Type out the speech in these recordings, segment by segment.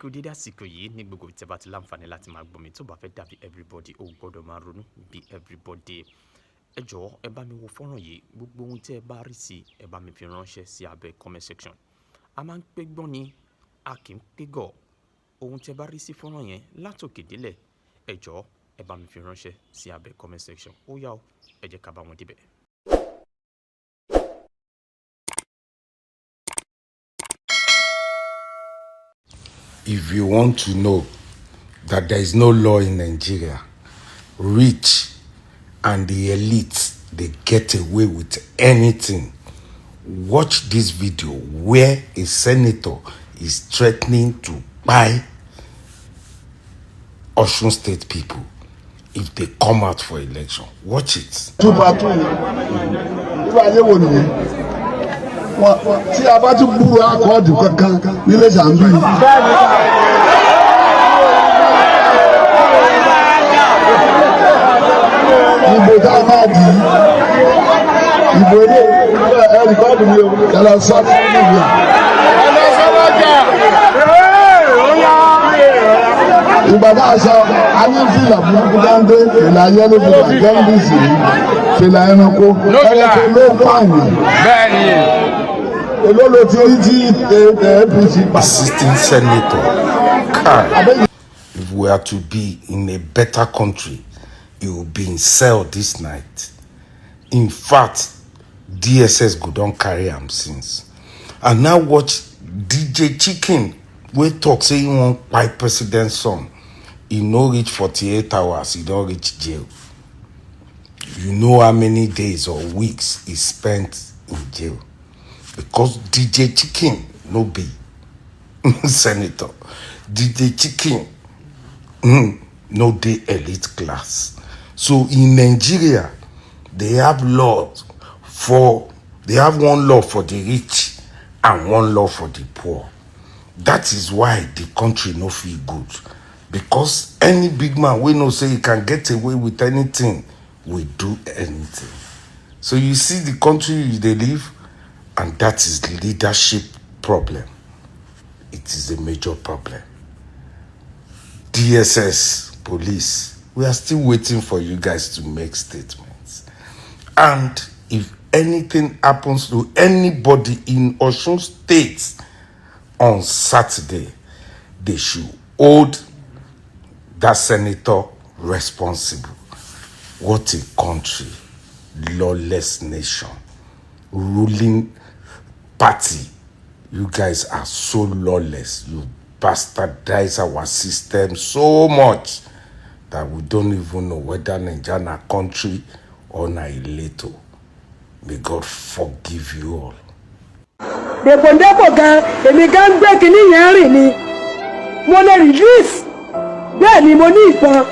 Kú dédé àsìkò yìí ní gbogbo tí ẹ bá ti láǹfààní láti máa gbọ́ mi. Tó bá fẹ́ dàbí everybody, ó gbọ́dọ̀ máa ronú bí everybody. Ẹ jọ̀ọ́, ẹ bá mi wo fọ́nrán yìí. Gbogbo ohun tí ẹ bá rí sí, ẹ bá mi fi ránṣẹ́ sí abẹ́ comment section. A máa ń pé gbọ́n ni, a kì í pé gọ̀. Ohun tí ẹ bá rí sí fọ́nrán yẹn látòkè délẹ̀, ẹ jọ̀ọ́, ẹ bá mi fi ránṣẹ́ sí abẹ́ comment section. Ó yá o, ẹ jẹ́ ká bá wọn débẹ̀. If you want to know that there is no law in Nigeria, rich and the elite, they get away with anything. Watch this video where a senator is threatening to buy Osun State people if they come out for election. Watch it. Two by two, irú ayé wo nìyẹn? Tí a bá tún gbúrò Accord kankan nílé sàmbí. Ìbò tá a máa dì í, ìbò ilé ẹ record mi o, ẹ lọ sọ fún mi. Ìgbà tá a sọ a ní fìlà burúkú dáńdé, fìlà yellow, fìlà gẹ́ńdìsì, fìlà ẹranko, ẹranko ló pààyàn. Èló ló ti rí tí APC pa? Assistant senator, Kai, if we are to be in a better country, he will be in cell this night. In fact, DSS go don carry am since. And now watch DJ Chicken wey talk say he wan kpai president son. E no reach 48 hours, he don reach jail. You know how many days or weeks he spent in jail? Because DJ Chicken no be senator. DJ Chicken no dey elite class. So in Nigeria, they have laws for they have one law for the rich and one law for the poor. That is why the country no feel good. Because any big man wey know say he can get away with anything will do anything. So you see the country you dey live, and that is leadership problem. It is a major problem. DSS, police, we are still waiting for you guys to make statements. And if anything happens to anybody in Osun State on Saturday, they should hold that senator responsible. What a country, lawless nation, ruling party. You guys are so lawless. You bastardize our system so much that we don't even know whether Nigeria na country or na ìletò. May God forgive you all. Dèpòdépò gan, èmi gan ń gbé kinní yẹn rìn ni mo lè release. Bẹ́ẹ̀ ni mo ní ìbọn,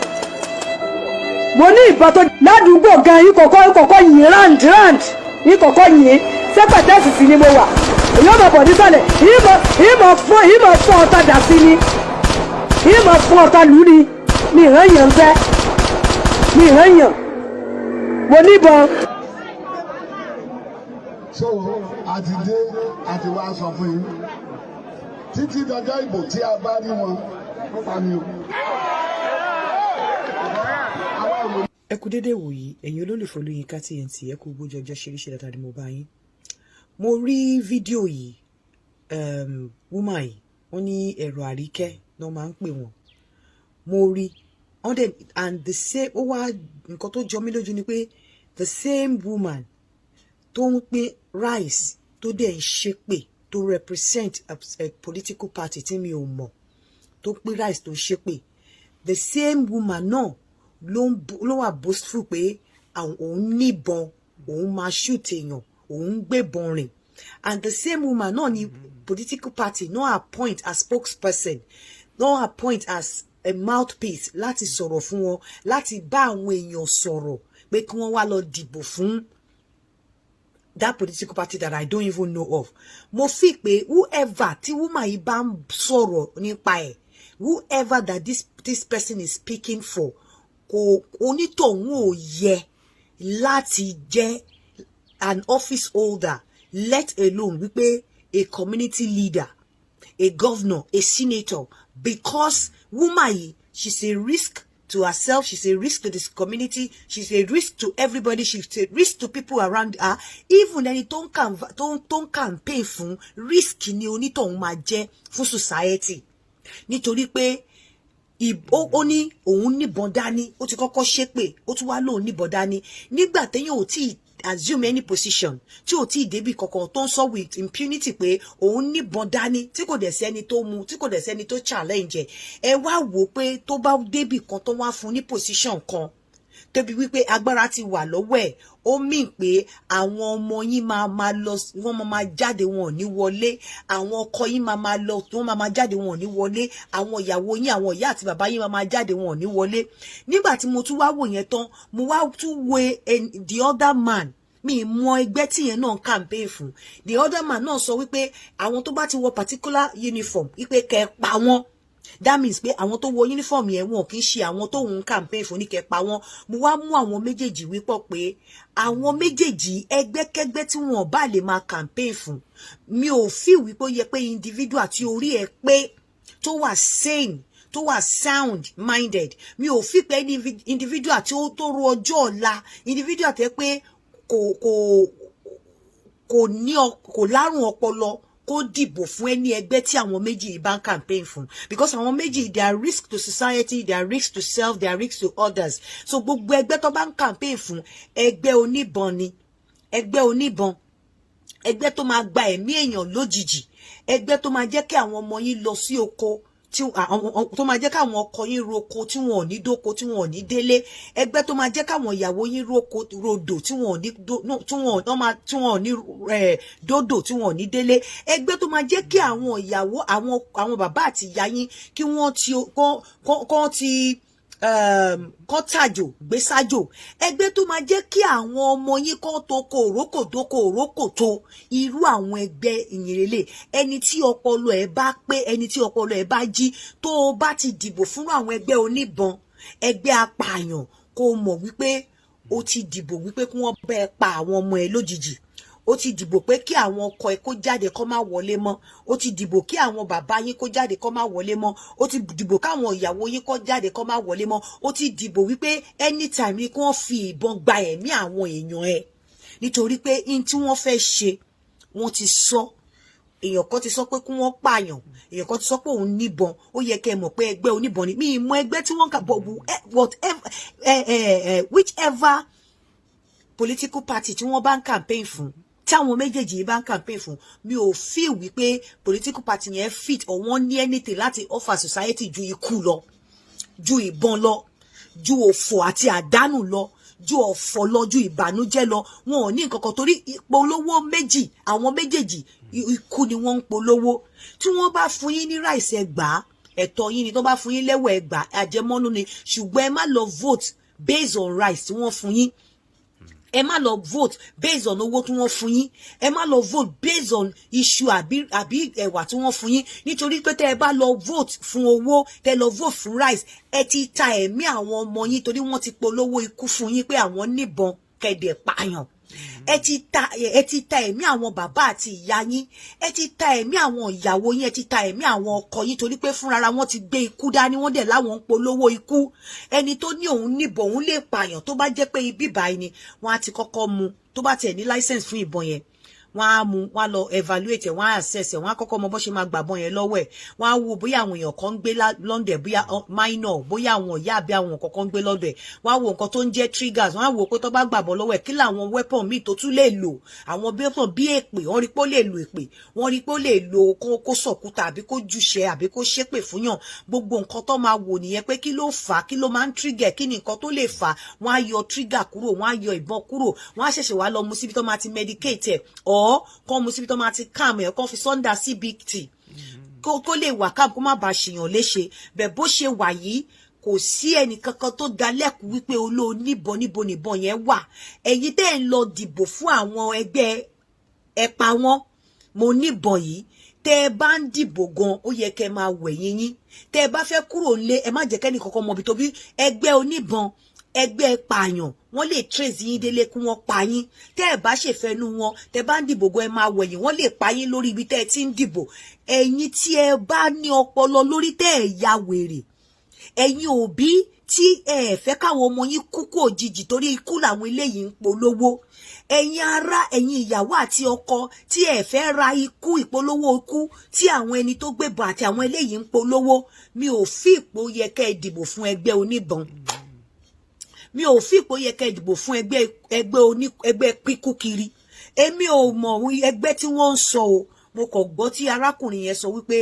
mo ní ìbọn tó ládùúgbò gan ìkọ̀kọ̀ ìkọ̀kọ̀ yìí round round ìkọ̀kọ̀ yìí sẹ́pẹ̀tẹ́sì sí ni mo wà. Èyí ò mọ̀ bọ̀ nísàlẹ̀, ìmọ̀ fún ọ̀tá dà sí ni, ìmọ̀ fún ọ̀tá lù ní mi ìràn yàn ń fẹ́ mi ìràn yàn, mo níbọn. So a ti dé, a ti wá sọ fún yín títí dọjọ́ ìbò, tí a bá rí wọn, ó pa mi o. Àwa ò lè Ẹ kú dédé wòyí, ẹ̀yin olólùfẹ́ Olóyinka TNT. Ẹ kú gbójú ọjọ́ ṣeréṣe dáadáa ni mo bá yín. Mo rí fídíò yìí, woman yìí, wọ́n ní ẹ̀rọ àríkẹ́ náà máa ń pè wọ́n. Mo rí wọ́n dẹ̀ and the same, ó wá nǹkan tó jọ mí lójú ni pé the same woman tó ń pín rice, tó dẹ̀ ń ṣépè, tó represent a political party tí mi ò mọ̀, tó pín rice, tó ń ṣépè, the same woman náà ló wà boastful pé àwọn òun níbọn, òun máa shoot èèyàn, òun ń gbébọn rìn. And the same woman náà ni political party náà appoint as spokesperson, náà appoint as a mouthpiece láti sọ̀rọ̀ fún wọn, láti bá àwọn èèyàn sọ̀rọ̀ pé kí wọ́n wá lọ dìbò fún that political party that I don't even know of. Mo fi pé whoever tí woman yìí bá ń sọ̀rọ̀ nípa ẹ̀, whoever that this person is speaking for, kò onítọ̀hún ò yẹ láti jẹ́ an office holder, let alone wípé a community leader, a governor, a senator. Because woman yìí, she's a risk to herself, she's a risk to this community, she's a risk to everybody, she's a risk to people around her. Even ẹni tó ń campaign fún, risk ni onítọ̀hún máa jẹ́ fún society, nítorí pé ó ní òun níbọn dání. Ó ti kọ́kọ́ ṣépè, ó tún wá lóun níbọn dání nígbà téèyàn ò tí assume any position, tí ò tí ì débi kankan, tó ń sọ with impunity pé òun níbọn dání, tí kò dẹ̀ sẹ́ni tó mú, tí kò dẹ̀ sẹ́ni tó challenge ẹ̀. Ẹ wá wò ó pé tó bá débì kan, tó wá fún ní position kan, tóbi wípé agbára ti wà lọ́wọ́ ẹ̀, ó mìn pé àwọn ọmọ yín máa máa lọ, wọ́n máa máa jáde, wọn ò ní wọlé. Àwọn ọkọ yín máa máa lọ, wọ́n máa máa jáde, wọn ò ní wọlé. Àwọn ìyàwó yín, àwọn ìyá àti bàbá yín máa máa jáde, wọn ò ní wọlé. Nígbà tí mo tún wá wò yẹn tán, mo wá tún wo the other man. Mi mọ ẹgbẹ́ tí yẹn náà campaign fún. The other man náà sọ wípé àwọn tó bá ti wọ particular uniform, wípé kẹ́ pa wọ́n. That means pé àwọn tó wọ uniform yẹn, wọn kì í ṣe àwọn tó ń campaign fún ní kẹ́ pa wọ́n. Mo wá mú àwọn méjèèjì wípọ̀ pé àwọn méjèèjì, ẹgbẹ́kẹ́gbẹ́ tí wọn bá lè máa campaign fún, mi ò feel wípé ó yẹ pé individual tí orí ẹ̀ pé, tó wà sane, tó wà sound minded, mi ò feel pé individual tí ó tó ro ọjọ́ ọ̀la, individual tẹ́ pé kò lárùn ọpọlọ, kó dìbò fún ẹni ẹgbẹ́ tí àwọn méjì yìí bá ń campaign fún, because àwọn méjì, they are risk to society, they are risk to self, they are risk to others. So gbogbo ẹgbẹ́ tó bá ń campaign fún, ẹgbẹ́ oníbọn ni, ẹgbẹ́ oníbọn, ẹgbẹ́ tó máa gba ẹ̀mí èèyàn lójijì, ẹgbẹ́ tó máa jẹ́ kí àwọn ọmọ yín lọ sí oko, tí tó máa jẹ́ káwọn ọkọ yín roko tí wọn ò ní dóko, tí wọn ò ní délé, ẹgbẹ́ tó máa jẹ́ káwọn ìyàwó yín roko rodò tí wọn ò ní tí wọn ò ní dódò, tí wọn ò ní délé, ẹgbẹ́ tó máa jẹ́ kí àwọn ìyàwó, àwọn bàbá àti ìyá yín kí wọ́n ti kọ́ ti kọ́ tàjò gbé sájò, ẹgbẹ́ tó máa jẹ́ kí àwọn ọmọ yín kọ́ tó kó òrókò tó kó òrókò tó. Irú àwọn ẹgbẹ́ ìyìnrere, ẹni tí ọpọlọ ẹ̀ bá pé, ẹni tí ọpọlọ ẹ̀ bá jí, tó o bá ti dìbò fún àwọn ẹgbẹ́ oníbọn, ẹgbẹ́ apààyàn, kó o mọ̀ wípé o ti dìbò wípé kí wọ́n bẹ́ẹ̀ pa àwọn ọmọ ẹ lójijì. Ó ti dìbò pé kí àwọn ọkọ ẹ kó jáde, kó má wọlé mọ́. Ó ti dìbò kí àwọn bàbá yín kó jáde, kó má wọlé mọ́. Ó ti dìbò káwọn ìyàwó yín kó jáde, kó má wọlé mọ́. Ó ti dìbò wípé anytime ni kí wọ́n fi ìbọn gba ẹ̀mí àwọn èèyàn ẹ, nítorí pé in tí wọ́n fẹ́ ṣe, wọ́n ti sọ. Èèyàn kan ti sọ pé kí wọ́n pààyàn, èèyàn kan ti sọ pé òun níbọn. Ó yẹ kẹ́ ẹ mọ̀ pé ẹgbẹ́ oníbọn ni. Mi ì mọ ẹgbẹ́ tí wọ́n kà bọ̀, whatever, whichever political party tí wọ́n bá ń campaign fún, tí àwọn méjèèjì yìí bá ń campaign fún, mi ò feel wípé political party yẹn fit or wọ́n ní anything láti offer society ju ikú lọ, ju ìbọn lọ, ju òfò àti àdánù lọ, ju ọ̀fọ̀ lọ, ju ìbànújẹ́ lọ. Wọn ò ní nǹkan kan, torí ìpolówó méjì àwọn méjèèjì, ikú ni wọ́n ń polówó. Tí wọ́n bá fún yín ní rice, ẹgbàá, ẹ̀tọ́ yín ni. Tó bá fún yín lẹ́wọ̀, ẹgbàá, àjẹmọ́nú ni. Ṣùgbọ́n ẹ má lọ vote based on rice tí wọ́n fún yín. Ẹ má lọ vote based on owó tí wọ́n fún yín. Ẹ má lọ vote based on iṣu àbí ẹ̀wà tí wọ́n fún yín, nítorí pé tẹ́ ẹ bá lọ vote fún owó, tẹ́ lọ vote fún rice, ẹ ti ta ẹ̀mí àwọn ọmọ yín, torí wọ́n ti polówó ikú fún yín pé àwọn níbọn kẹ̀dẹ̀ pààyàn. Ẹ ti ta ẹ̀mí àwọn bàbá àti ìyá yín, ẹ ti ta ẹ̀mí àwọn ìyàwó yín, ẹ ti ta ẹ̀mí àwọn ọkọ yín, torí pé fúnra wọn ti gbé ikú dání, wọ́n dẹ̀ láwọn ń polówó ikú. Ẹni tó ní òun níbọn, òun lè pààyàn, tó bá jẹ́ pé ibi báyìí ni wọ́n á ti kọ́kọ́ mú, tó bá tiẹ̀ ní license fún ìbọn yẹn, wọ́n á mú, wọ́n á lọ evaluate ẹ̀, wọ́n á assess ẹ̀, wọ́n á kọ́kọ́ mọ bó ṣe máa gbàbọn yẹn lọ́wọ́ ẹ̀. Wọ́n á wo bóyá àwọn èèyàn kan ń gbé lọ́ndẹ̀, bóyá minor, bóyá àwọn ìyá àbí àwọn kọ̀ọ̀kan ń gbé lọ́dọ̀ ẹ̀. Wọ́n á wo nǹkan tó ń jẹ́ triggers. Wọ́n á wo pé tó bá gbàbọn lọ́wọ́ ẹ̀, kí làwọn weapon míì tó tún lè lò, àwọn weapon bí èpè. Wọ́n rí pé ó lè lo èpè, wọ́n rí pé ó lè lo kó sọ̀kúta, àbí kó jùṣẹ́, àbí kó ṣépè fúnyàn. Gbogbo nǹkan tó máa wò nìyẹn, pé kí ló fà á, kí ló máa ń trigger, kí ni nǹkan tó lè fà á. Wọ́n á yọ trigger kúrò, wọ́n á yọ ìbọn kúrò, wọ́n á ṣẹ̀ṣẹ̀ wá lọ mú síbi tó máa ti medicate ẹ̀, ọ̀ kọ́ mú síbi tó máa ti calm ẹ̀, kọ́ fi under CBT, kó lè wà calm, kó má bàa ṣèyàn léṣe. Bẹ́ẹ̀ bó ṣe wà yìí, kò sí ẹnì kankan tó dá lẹ́kùn wípé olóò níbọn, níbo nìbọn yẹn wà. Ẹ̀yin tẹ́ ń lọ dìbò fún àwọn ẹgbẹ́ ẹ̀pà wọn, mo níbọn yìí, tẹ́ ẹ bá ń dìbò gan, ó yẹ kẹ́ máa wẹ̀yìn yín. Tẹ́ ẹ bá fẹ́ kúrò nílé, ẹ má jẹ́ kẹ́nì kankan mọ̀ bí tóbi ẹgbẹ́ oníbọn. Ẹgbẹ́ pààyàn, wọ́n lè trace yín délé kí wọ́n pa yín. Tẹ́ ẹ bá ṣèfẹ́nu wọn, tẹ́ bá ń dìbò gan, ẹ máa wẹ̀yìn, wọ́n lè pa yín lórí ibi tẹ́ ẹ ti ń dìbò. Ẹ̀yin tí ẹ bá ní ọpọlọ lórí, tẹ́ ẹ ya wèrè, ẹ̀yin òbí tí ẹ fẹ́ káwọn ọmọ yín kú kú òjijì, torí ikú làwọn eléyìí ń polówó. Ẹ̀yin ará, ẹ̀yin ìyàwó àti ọkọ tí ẹ fẹ́ ra ikú, ìpolówó ikú tí àwọn ẹni tó gbébọn àti àwọn eléyìí ń polówó, mi ò fi ìpò yẹ kẹ́ ẹ dìbò fún ẹgbẹ́ oníbọn. Mi ò fi ìpò yẹ kẹ́ ẹ dìbò fún ẹgbẹ́ oní ẹgbẹ́ pínkú kiri. Èmi ò mọ̀ ẹgbẹ́ tí wọ́n ń sọ o. Mo kàn gbọ́ tí arákùnrin yẹn sọ wípé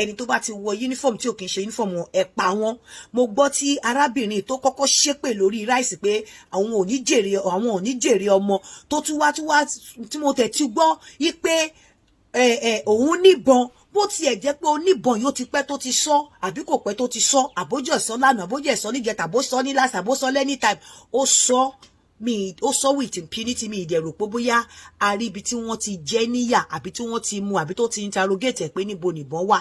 ẹni tó bá ti wọ uniform tí ò kì í ṣe uniform wọn, ẹ pa wọ́n. Mo gbọ́ tí arábìnrin tó kọ́kọ́ ṣépè lórí rice pé àwọn ò ní jèrè, àwọn ò ní jèrè ọmọ tó tún wá tí mo tẹ̀ ti gbọ́ yí pé ẹ ẹ òun níbọn. Bó tiẹ̀ jẹ́ pé oníbọn yóò ti pẹ́ tó ti sọ, àbí kò pẹ́ tó ti sọ, àbójú ẹ̀sọ́ lánàá, àbójú ẹ̀sọ́ níjẹta, àbó sọ ní last, àbó sọ any time, ó sọ mi, ó sọ with impunity. Mi ìdẹ̀rù pé bóyá a rí ibi tí wọ́n ti jẹ́ níyà, àbí tí wọ́n ti mú, àbí tó ti interrogate ẹ̀ pé níbo nìbọn wà.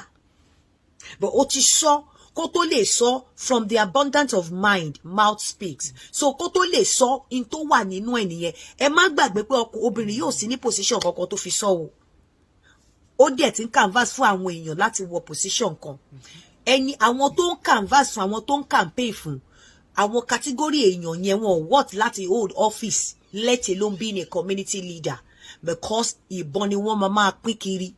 But ó ti sọ. Kó tó lè sọ, from the abundance of mind, mouth speaks. So kó tó lè sọ in tó wà nínú ẹ̀ nìyẹn. Ẹ má gbàgbé pé ọkọ obìnrin yóò sí ní position kankan tó fi sọ o. Ó dẹ̀ ti ń canvas fún àwọn èèyàn láti wọ position kan. Ẹni àwọn tó ń canvas fún, àwọn tó ń campaign fún, àwọn category èèyàn yẹn, wọn worth láti hold office, let alone being a community leader, because ìbọn ni wọ́n máa máa pín kiri.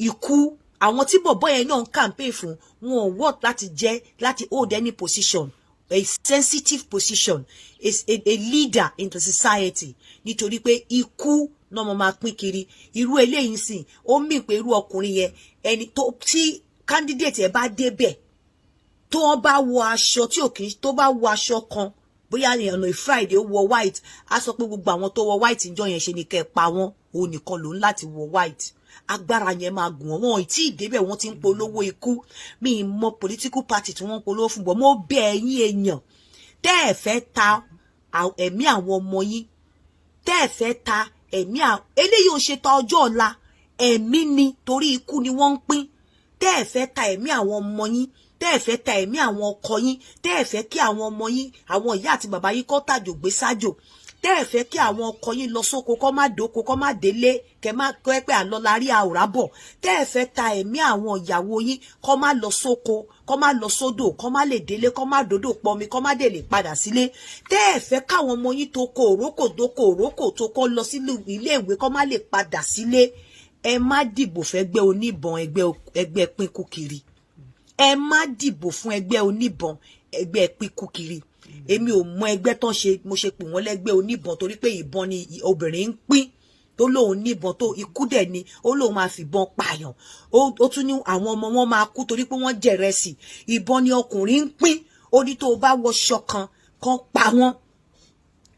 Ikú àwọn tí bọ̀bọ́ yẹn náà ń campaign fún, wọn ò worth láti jẹ́, láti hold any position, a sensitive position, a leader in the society, nítorí pé ikú náà mo máa pín kiri. Irú eléyìí sìn, ó mì pé irú ọkùnrin yẹn, ẹni tó tí candidate ẹ bá débẹ̀, tó wọ́n bá wọ aṣọ tí ò kì í, tó bá wọ aṣọ kan, bóyá ọ̀nà Friday ó wọ white, á sọ pé gbogbo àwọn tó wọ white níjọ́ yẹn, ṣe ni kẹ́ ẹ pa wọ́n, òun nìkan lòún láti wọ white. Agbára yẹn máa gùn wọ́n. Wọn tí ìdébẹ̀, wọ́n ti ń polówó ikú. Mi ì mọ political party tí wọ́n ń polówó fún bọ̀. Mo bẹ̀ ẹ̀yin èèyàn tẹ́ ẹ̀ fẹ́ ta ẹ̀mí àwọn ọmọ yín, tẹ́ ẹ̀ fẹ́ ta ẹ̀mí, eléyìí ò ṣe ta ọjọ́ ọ̀la ẹ̀mí ni, torí ikú ni wọ́n ń pín. Tẹ́ ẹ̀ fẹ́ ta ẹ̀mí àwọn ọmọ yín, tẹ́ ẹ̀ fẹ́ ta ẹ̀mí àwọn ọkọ yín, tẹ́ ẹ̀ fẹ́ kí àwọn ọmọ yín, àwọn ìyá àti bàbá yín kọ́ tàjò gbé sájò, tẹ́ ẹ̀ fẹ́ kí àwọn ọkọ yín lọ sóko kọ́ má dóko, kọ́ má délé, kẹ́ má kọ́ pé àlọ́ la rí àwòrán bọ̀, tẹ́ ẹ̀ fẹ́ ta ẹ̀mí àwọn ìyàwó yín, kọ́ má lọ sóko, kọ́ má lọ sódò, kọ́ má lè délé, kọ́ má dódò pọnmi, kọ́ má dé lè padà sílé, tẹ́ ẹ̀ fẹ́ káwọn ọmọ yín tó kó òrókò tó kó òrókò tó kọ́ lọ sí ilé ìwé, kọ́ má lè padà sílé, ẹ má dìbò fẹ́gbẹ́ oníbọn, ẹgbẹ́ pínkú kiri. Ẹ má dìbò fún ẹgbẹ́ oníbọn, ẹgbẹ́ pínkú kiri. Èmi ò mọ ẹgbẹ́ tán ṣe. Mo ṣe pè wọ́n lẹ́gbẹ́ oníbọn torí pé ìbọn ni obìnrin ń pín, tó lóun níbọn, tó ikú dẹ̀ ni ó lóun máa fìbọn pààyàn. Ó tún ní àwọn ọmọ wọn máa kú torí pé wọ́n jẹ̀rẹ̀sì. Ìbọn ni ọkùnrin ń pín. Ó ní tó o bá wọṣọ kan kan, pa wọ́n.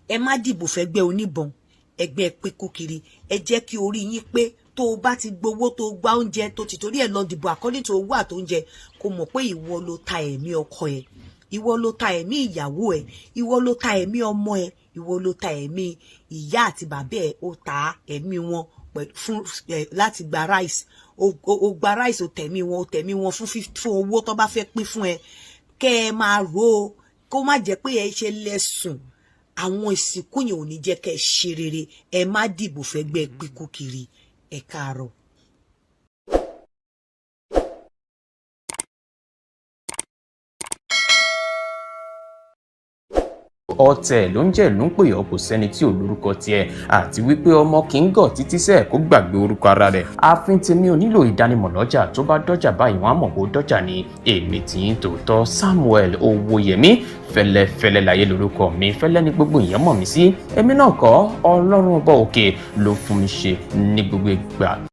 Ẹ má dìbò fẹ́gbẹ́ oníbọn, ẹgbẹ́ pínkú kiri. Ẹ jẹ́ kí orí yín pé. Tó o bá ti gbowó, tó o gba oúnjẹ, tó ti torí ẹ̀ lọ dìbò according to owó àtóúnjẹ, kó mọ̀ pé ìwọ ló ta ẹ̀mí ọkọ ẹ̀, ìwọ ló ta ẹ̀mí ìyàwó ẹ̀, ìwọ ló ta ẹ̀mí ọmọ ẹ̀, ìwọ ló ta ẹ̀mí ìyá àti bàbá ẹ̀. Ó ta ẹ̀mí wọn fún ẹ láti gba rice. Ó gba rice, ó tẹ̀mí wọn, ó tẹ̀mí wọn fún owó tó bá fẹ́ pín fún ẹ. Kẹ́ ẹ máa rò ó, kó má jẹ́ pé ẹ ṣe lẹ́sùn àwọn ìsìnkú yẹn ò ní jẹ́ kẹ́ ẹ ṣe rere. Ẹ má dìbò fẹ́gbẹ́ pínkú kiri. Ẹ káàárọ̀. Ọ̀tẹ̀ ló ń jẹ́ ìlú ń pè ọ́, kò sẹ́ni tí ò lórúkọ tiẹ̀, àti wípé ọmọ kì í gọ̀ títí sẹ́ẹ̀ kó gbàgbé orúkọ ara rẹ̀. Ààfin tèmi ò nílò ìdánimọ̀ lọ́jà. Tó bá dọ́jà báyìí, wọ́n á mọ̀ kó dọ́jà ni. Èmi tì í tòótọ́, Samuel Owóyẹmí fẹlẹ́fẹlẹ́ láyé lórúkọ mi. Fẹlẹ́ ní gbogbo èèyàn mọ̀ mí sí. Èmi náà kọ́, Ọlọ́run ọba òkè ló fún mi ṣe ní gbogbo ìgbà.